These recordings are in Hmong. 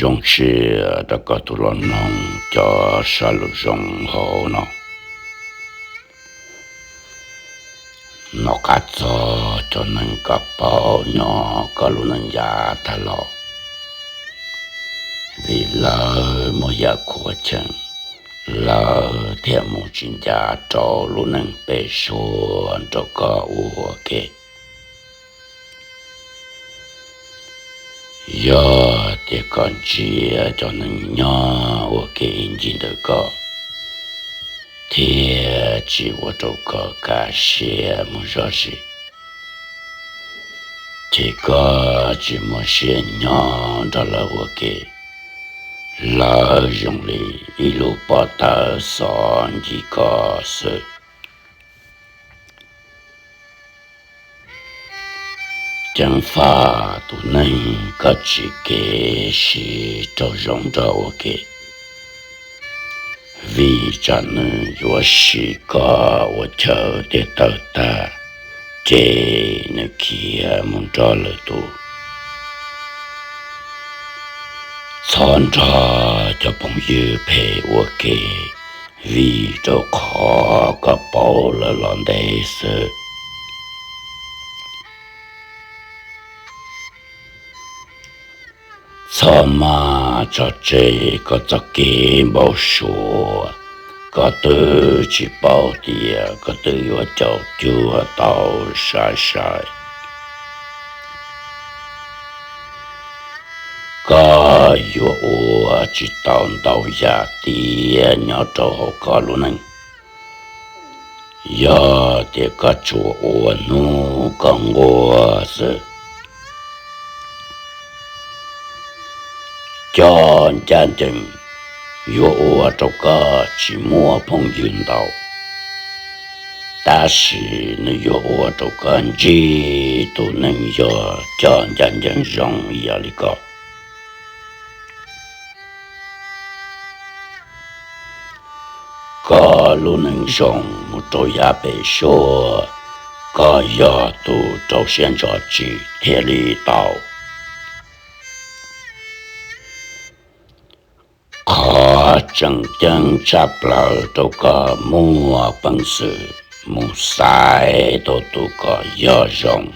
Zoo siab rau koj tus los mloog cov sab lus zoo hauv no. Nov qab txog cov neeg koj paub nyob koj lub neej yav tag los, vim lawv muaj yam khuav cheem, lawv thiaj mus tsis ncav rau lub neej pem suab rau koj ua ke. Yog tias koj ntsia cov neeg nyob ua ke ib ncig ntawm koj thiaj tsis ua rau koj kaj siab mus zog zis, ces koj tsis muaj siab nyob nrog lawv ua ke. Lawv zoo li ib lub pob tawb xov ncig koj xwb. Ceev faj tus neeg koj tsim kev siv rau zoo nrog ua ke, vim tsam nws yuav siv koj ua chaw tej tawg tag, ces nws khiav mus nrog lwm tus. Txhob nrog cov phooj ywg phem ua ke, vim rau qhov koj paub lawv los ntev xwb. Txhob maj tso tseg koj txoj kev npau suav, koj twb tsis paub tias koj twb yuav caum cuag tau sai sai. Koj yuav ua tsis tau ntau yam tiav nyob rau hauv koj lub neej, yog tias koj tsuas ua hnub koj nquag xwb. Cov ncaj ncees yuav ua rau koj tsis muaj phooj ywg ntau, tab sis nws yuav ua rau koj ntsib tus neeg yog cov ncaj ncees zoo ib yam li koj. Koj lub neej zoo mus rau yav pem suab, koj yog tus rau siab ntso tsim thiaj li tau. Qhov tseem ceeb tshaj plaws rau koj muaj peev xwm mus xaiv tau tus koj yog zoo,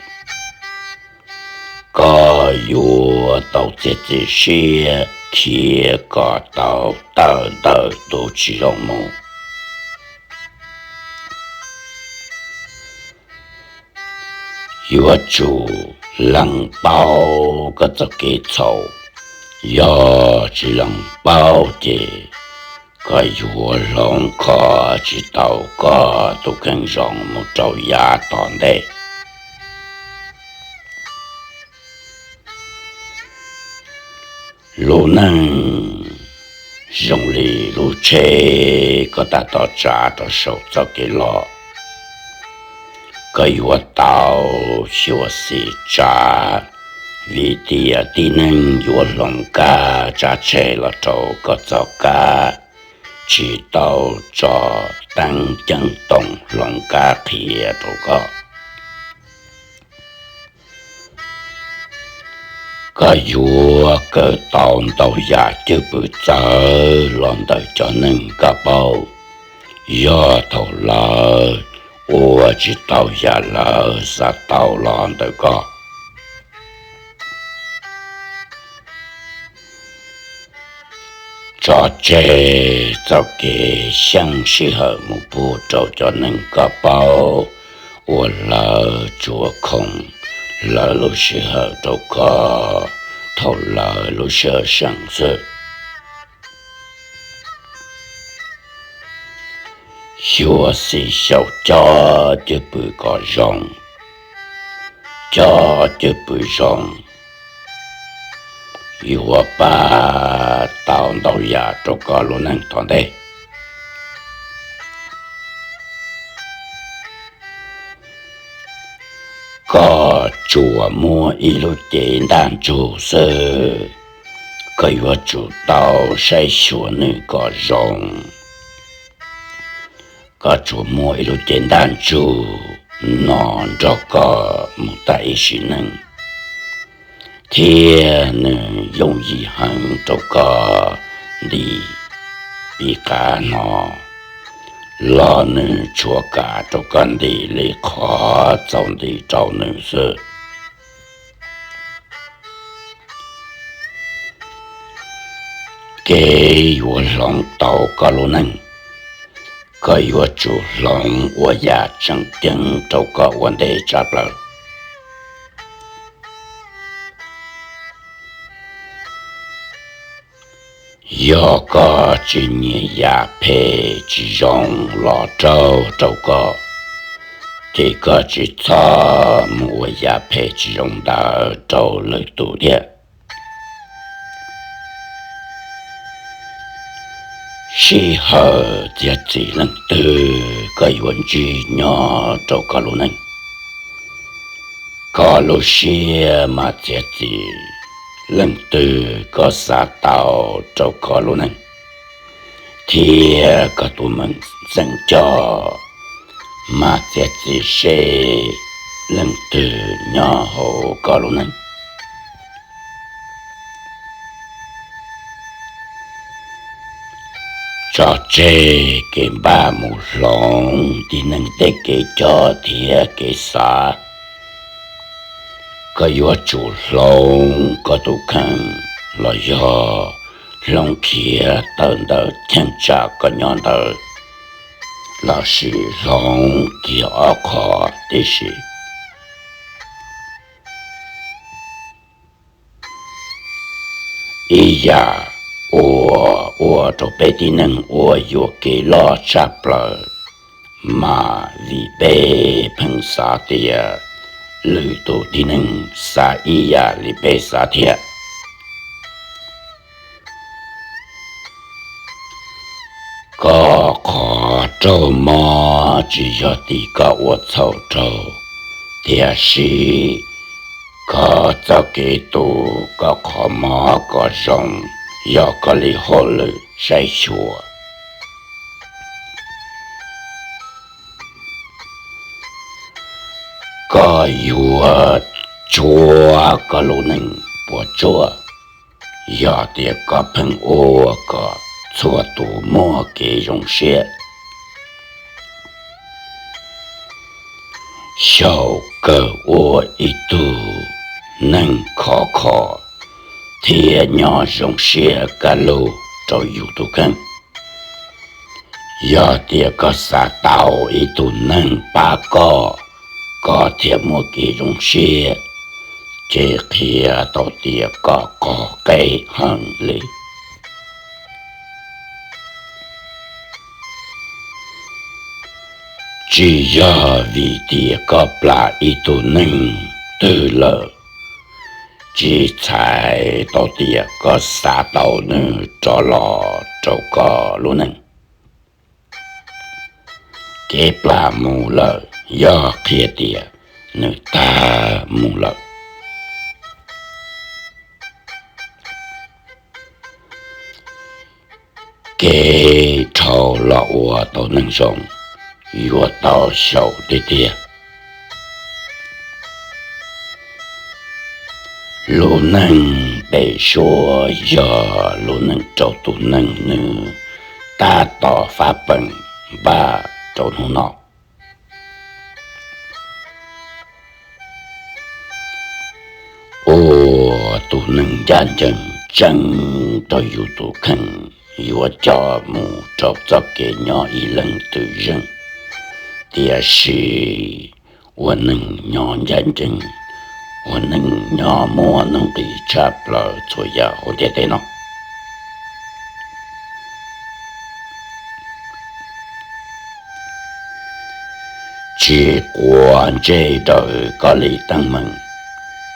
koj yuav tau txiav txim siab khiav kom tau tawm ntawm tus tsis zoo mus. Yuav tsum lees paub koj txoj kev txhaum, yog tsis lees paub ces koj yuav hloov kho tsis tau koj tus kheej zoo mus rau yav tom ntej. Lub neej zoo li lub tsheb koj tab tom tsav rau saum txoj kev los, koj yuav tau xyuam xim tsav, vim tias tib neeg yuav hloov kab tsav tsheb los rau koj txoj kab, tsis tau tso teeb ceeb toom hloov kab qhia rau koj. Koj yuav kawm tau ntau yam cwj pwm txawv los ntawm cov neeg koj paub, yog thaum lawv ua tsis tau yam lawv xav tau los ntawm koj. Tso tseg txoj kev xyeej sij hawm mus pub rau cov neeg koj paub uas lawv tsuas khoom lawv lub sij hawm rau koj thaum lawv lub sij hawm seem xwb. Xyuam xim xyaum cov cwj pwm kom zoo, cov cwj pwm zoo yuav pab tau ntau yam rau koj lub neej tom ntej. Koj tsuas muaj ib lub cev ntaj ntsug xwb, koj yuav tsum tau saib xyuas nws kom zoo. Koj tsuas muaj ib lub cev ntaj ntsug no nrog koj mus tag ib sim neej. thiab nws yooj yim heev rau koj ntim pib qab no, los nws tshuav kam rau koj ntim li qhov txaus ntim rau nws xwb. Kev yuav hloov tau koj lub neej, koj yuav tsum hloov ua yam tseem ceeb rau koj ua ntej tshaj plaws. Yog koj tsis nyiam yam phem tsis zoo los raug rau koj, ces koj tsis txhob mus ua yam phem tsis zoo ntawd rau lwm tus thiab. Sij hawm txiav txim leej twg koj yuav ntsig nyob rau koj lub neej. Koj lub siab mas txiav txim leej twg koj xav tau rau koj lub neej, thiab koj tus meej xeem coj mas txiav txim seb leej twg nyob hauv koj lub neej. Tso tseg kev npaj mus hloov tib neeg tej kev coj thiab kev xav. Koj yuav tsum hloov koj tus kheej los yog hloov khiav tawm ntawm cheeb tsam koj nyob ntawd, lossis hloov kiag ob qho tib si. Ib yam uas ua rau peb tib neeg ua yuam kev loj tshaj plaws, mas vim peb pheej xav tias lwm tus tib neeg xav ib yam li peb xav thiab. Koj qhov raug mob tsis yog tim koj ua txhaum raug, tiam sis koj txoj kev tu koj qhov mob kom zoo, yog koj li hauj lwm saib xyuas. Koj yuav tsuab koj lub neej puas tsuaj, yog tias koj pheej ua kom txhua tus muaj kev zoo siab. Xyaum kawg ua ib tug neeg khov kho thiab nyob zoo siab kaj lug rau yus tus kheej. Yog tias koj xav tau ib tug neeg pab koj, koj thiaj muaj kev zoo siab, ces qhia tau tias koj qog qeb heev li. Tsis yog vim tias koj plam ib tug neeg twg lawm, tsis txhais tau tias koj xav tau nws rov los rau koj lub neej. Kev plam mus lawm yog qhia tias nws tag mus lawm. Kev dhau los ua tau neeg zoo yuav tau xyaum tiag tiag. Lub neej pem suab yog lub neej rau tus neeg nws tab tom fab peem npaj rau hnub no. Ua tus neeg ncaj ncees tseeb rau yus tus kheej yuav coj mus rau txoj kev nyob ib leeg twm zeej, tiam sis ua neeg nyob ncaj ncees, ua neeg nyob muaj nuj nqis tshaj plaws txhua yam hauv ntiaj teb no. Tsis quav ntsej daws koj li teeb meem,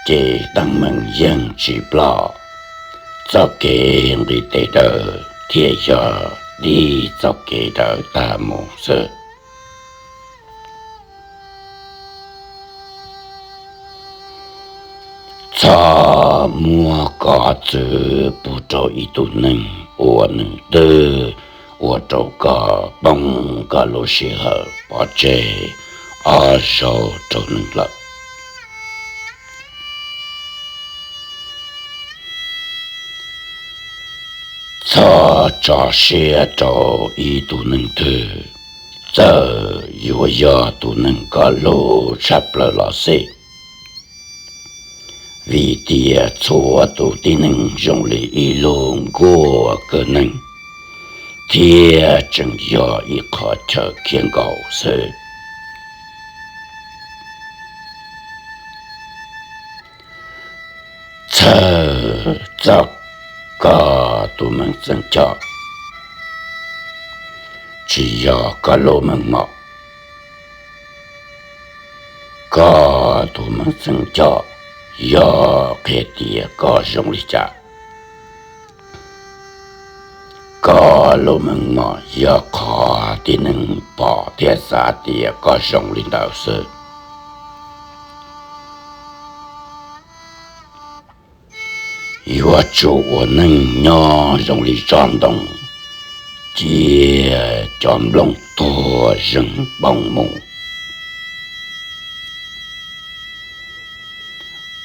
ces teeb meem yeej tsis ploj. Txoj kev nqis tes daws thiaj yog tib txoj kev daws tag mus xwb. Txhob muab koj txwv pub rau ib tug neeg uas nws twb ua rau koj poob koj lub sij hawm pov tseg ob zaug rau nws lawm. Txhob tso siab rau ib tug neeg twg, txawm yuav yog tus neeg koj hlub tshaj plaws los xij, vim tias txhua tus tib neeg zoo li ib lub nkuaj kawg neeg, thiab tseem yog ib qho chaw khiav nkaus xwb. Txhawj txog koj tus meej txeem coj, tsis yog koj lub meej mom. Koj tus meej txeem coj yog qhia tias koj zoo li cas. Koj lub meej mom yog qhov tib neeg pom thiab xav tias koj zoo li ntawd xwb. Yuav tsum ua neej nyob zoo li tsob ntoo, cia cov nplooj tuag zeeg poob mus.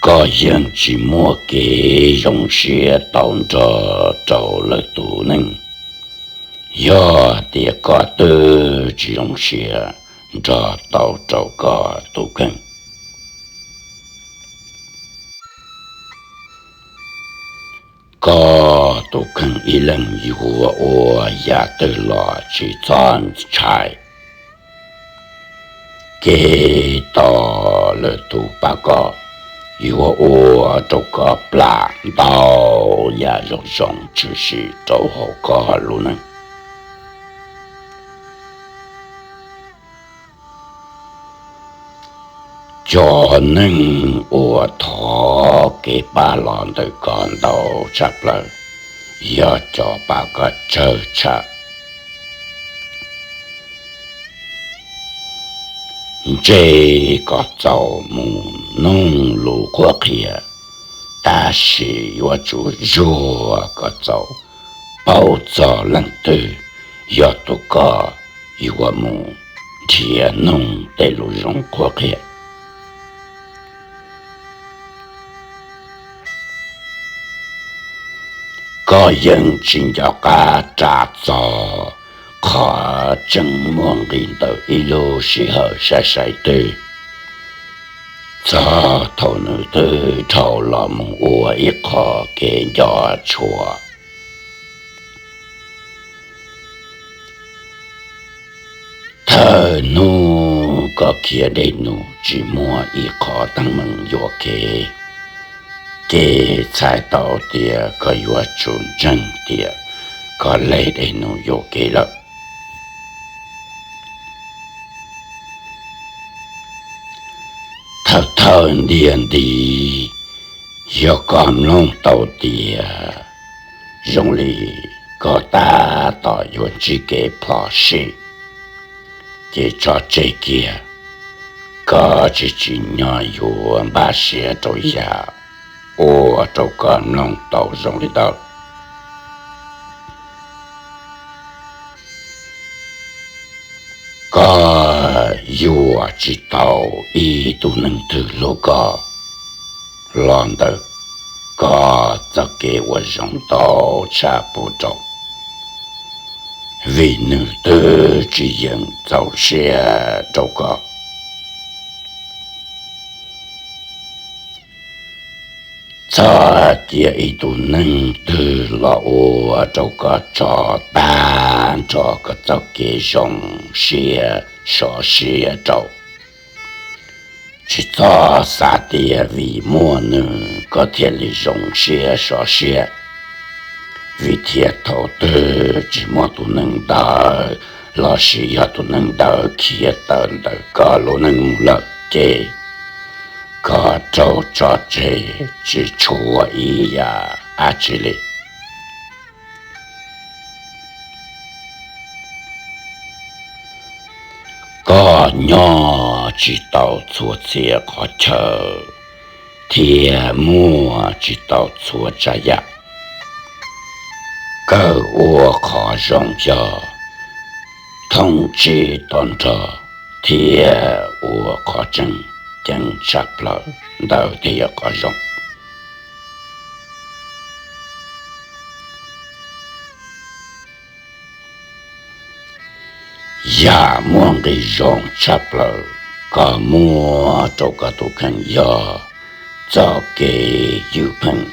Koj yeej tsis muaj kev zoo siab tau nrog rau lwm tus neeg, yog tias koj twb tsis zoo siab nrog tau rau koj tus kheej. Koj tus kheej ib leeg yuav ua yam twg los tsis txhob ntshai. Kev tos lwm tus pab koj yuav ua rau koj plam ntau yam zoo zoo tshwm sim rau hauv koj lub neej. Cov neeg uas thov kev pab los ntawm koj ntau tshaj plaws yog cov pab koj tsawg tshaj. Ntshe koj txaus mus noog lus qhuab qhia, tab sis yuav tsum zuag kom txaus paub txog leej twg yog tus koj yuav mus nrhiav noog tej lus zoo qhuab qhia. Koj yeej tsis nco qab ras txog qhov tseeb muaj nqis ntawm ib lub sij hawm sai sai twg, txog thaum nws twb dhau los mus ua ib qho kev nco tshua. Thawj hnub koj khiav dej num tsis muaj ib qho teeb meem yuam kev, ces txhais tau tias koj yuav tsum ntseeg tias koj leg dej num yuam kev lawm. Thawj thawj ntiag ntiv, yog koj mloog tau tias zoo li koj tab tom yuav ntsib kev phom sij, ces tso tseg kiag, koj tsis tsim nyog yuav npaj siab rau yam ua rau koj mloog tau zoo li ntawd. Koj yuam tsis tau ib tug neeg twg hlub koj los ntawm koj txoj kev ua zoo ntau tshaj puag nraud, vim nws twb tsis yeem txaus siab rau koj. Txhob cia ib tug neeg twg los ua rau koj tso tag nrho koj txoj kev zoo siab sov siab rau. Tsis txhob xav tias vim muaj nws koj thiaj li zoo siab sov siab, vim tias thaum twg tsis muaj tus neeg ntawd lossis yog tus neeg ntawd khiav tawm ntawm koj lub neej mus lawm ces koj raug tso tseg tsis tshuav ib yam dab tsi li. Koj nyob tsis tau txhua txhia qhov chaw thiab muaj tsis tau txhua tsav yam. Kawg ua qhov zoo yog thoob tsib tog nrog thiab ua qhov tseem ceeb tshaj plaws, ntawd thiaj yog qhov zoo. Yam muaj nqis zoo tshaj plaws, koj muab rau koj tus kheej yog txoj kev ywj pheej,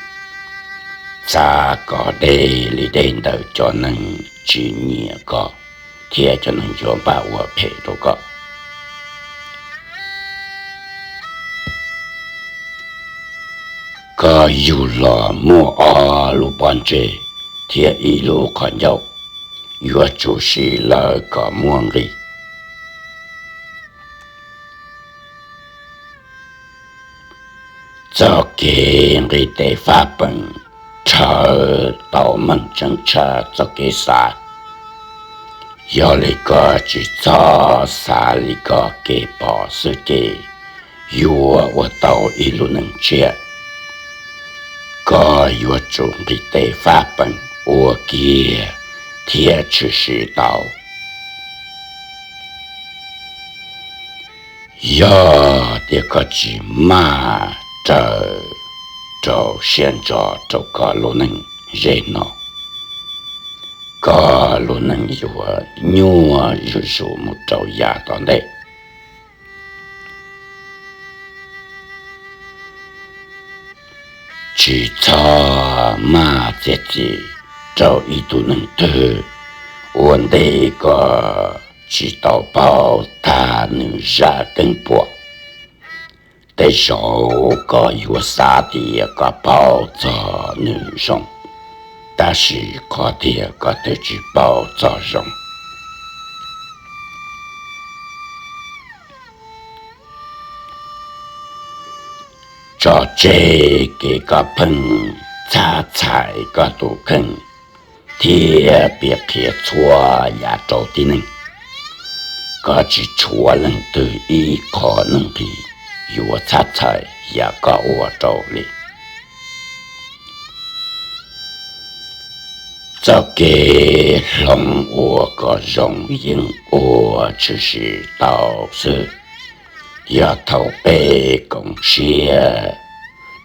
txav koj deb li deb ntawm cov neeg tsis nyiam koj thiab cov neeg yuav npaj ua phem rau koj. Koj yug los muaj ob lub pob ntseg thiab ib lub qhov ncauj, yuav tsum siv lawv kom muaj nqis. Txoj kev nqis tes fab peem rhawv tau meej tseeb tshaj txoj kev xav. Yog li koj tsis txhob xav li koj kev pom xwb ces yuav ua tau ib lub neej tshiab. Koj yuav tsum nqis tes fab peem ua kiag thiab tshwm sim tau. Yog tias koj tsis maj raws rau siab ntso rau koj lub neej ze no, koj lub neej yuav nyuaj zuj zus mus rau yav tom ntej. Tsis txhob maj txiav txim rau ib tug neeg twg ua ntej koj tsis tau paub tag nws zaj keeb puam. Tej zaum koj yuav xav tias koj paub txog nws zoo, tab sis qhov tiag koj twb tsis paub txog zoo. Tso tseg kev koj pheej txhab txhais koj tus kheej thiab piav qhia txhua yam rau tib neeg. Koj tsis tshuav leej twg ib qho nuj nqis yuav txhab txhais yam koj ua rau li. Txoj kev hloov ua kom zoo yeej ua tshwm sim tau xwb. Yog thaum peb koom siab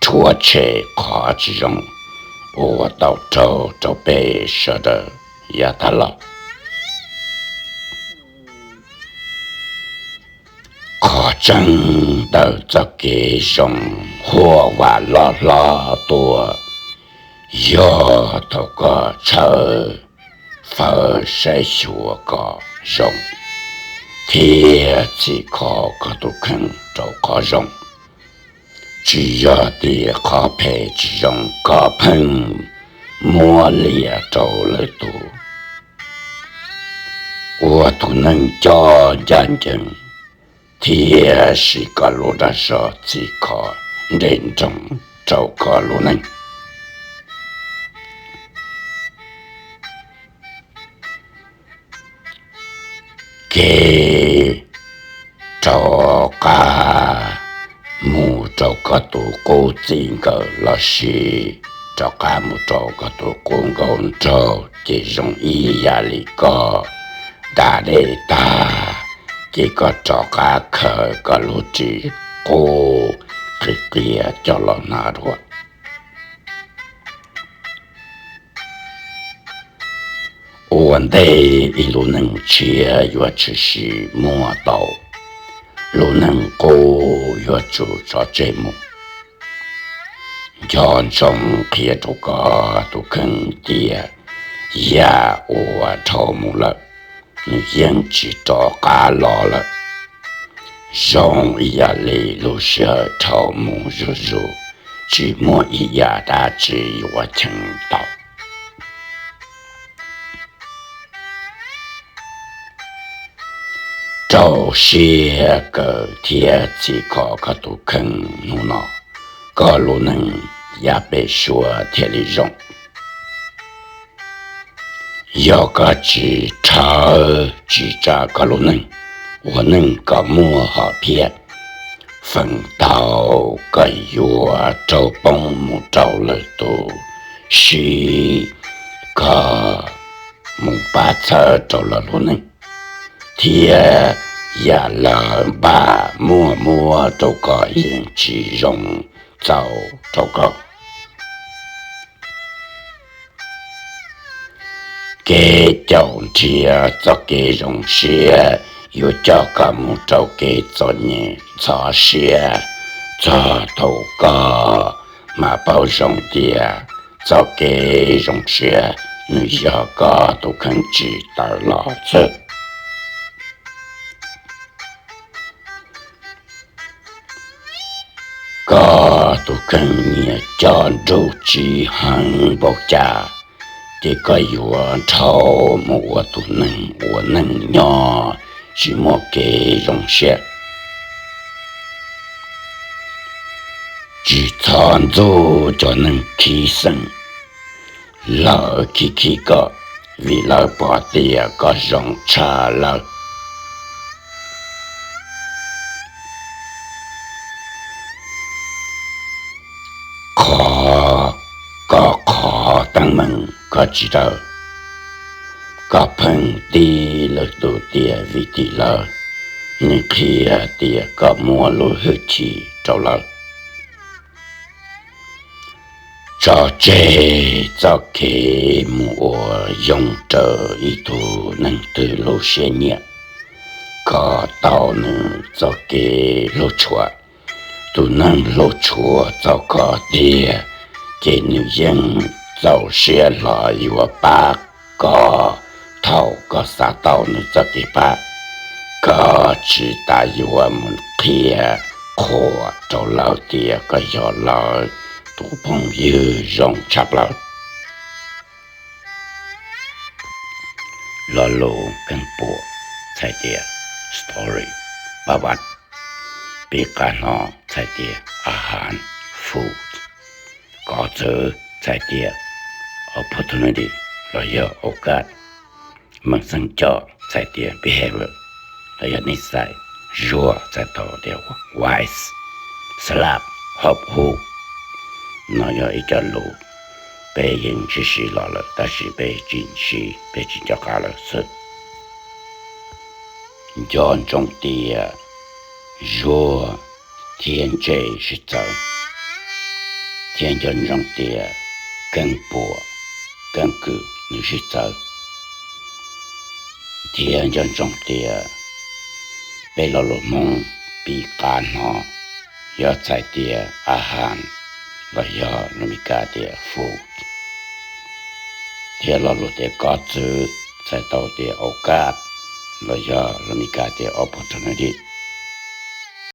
rhuav tshem qhov tsis zoo, ua tau raug rau peb sawv daws yav tag los. Qhov tseeb ntawm txoj kev zoo huaj vam loj hlob tuaj yog thaum koj tshawb fawb saib xyuas kom zoo thiab txhim kho koj tus kheej rau qhov zoo. Tsis yog tias qhov phem tsis zoo koj pheej muab liam rau lwm tus, ua tus neeg cob ncaj ncees thiab siv koj lub dag zog txhim kho nres nroog rau koj lub neej. Kev rov qab mus rau koj tus qub txij nkawm los sis rov qab mus rau koj tus qub nkauj nraug ces zoo ib yam li koj da dej tag ces koj rov qab khaws koj lub ris qub qhia qhia coj los hnav dua. Ua ntej ib lub neej tshiab yuav tshwm sim muaj tau, lub neej qub yuav tsum tso tseg mus. Nco ntsoov qhia rau koj tus kheej tias yam uas dhau mus lawm, nws yeej tsis rov qab los lawm. Zoo ib yam li lub sij hawm dhau mus zuj zus, tsis muaj ib yam dab tsi yuav cheem tau. Rau siab kawm thiab txhim kho koj tus kheej hnub no, koj lub neej yav pem suab thiaj li zoo. Yog koj tsis rhawv tsis tsa koj lub neej, ua neej kom muaj hom phiaj, feem tau koj yuav raug poob mus rau lwm tus, siv koj mus pab txhawb rau lawv lub neej, thiab yam lawv npaj muaj muab rau koj yeej tsis zoo txaus rau koj. kev caum nrhiav txoj kev zoo siab yuav coj koj mus rau kev txom nyem txhov siab, txog thaum koj mam paub zoo tias txoj kev zoo siab nws yog koj tus kheej tsis tawm los xwb. Koj tus kheej nyias coj nrug tsiv heev npaum cas, ces koj yuav dhau mus ua tus neeg ua neej nyob tsis muaj kev zoo siab. Tsis txhob ntxub cov neeg khib xeem, lawv khib khib koj vim lawv pom tias koj zoo tshaj lawv. Qhov koj qhov teeb meem koj tsis tawm, koj pheej tib lwm tus tias vim tim lawv, nws qhia tias koj muab lub hwj chim rau lawv. Tso tseg txoj kev mus ua yoog raws ib tug neeg twg lub siab nyiam, koj tau nws txoj kev hlub tshua. Tus neeg hlub tshua txaus koj tiag, ces nws yeej txaus siab hlo yuav pab koj thaum koj xav tau nws txoj kev pab. Koj tsis tas yuav mus qhia qhuas rau lawv tias koj yog lawv tus phooj ywg zoo tshaj plaws. Lo lus keeb puam txhais tias story, pab vaj. Piv qab hno txhais tias a has, food. Kov txwv txhais tias opportunity los yog o kas. Meej xeeb coj txhais tias behavior los yog nij xais. Zuag txhais tau tias wise. Slap, hob hub. No yog ib co lus peb yeej siv siv los lawm tab sis peb tsis siv, peb tsis nco qab lawm xwb. Nco ntsoov tias zuag thiab ntse sib txawv, thiab nco ntsoov tias keeb puam, keeb kwm nws sib txawv, thiab nco ntsoov tias peb lo lus Hmoob piv qab hno yog txhais tias a has los yog lus Mis Kas tias food, thiab lo lus tias kov txwv txhais tau tias o kas los yog lus Mis Kas tias opportunity.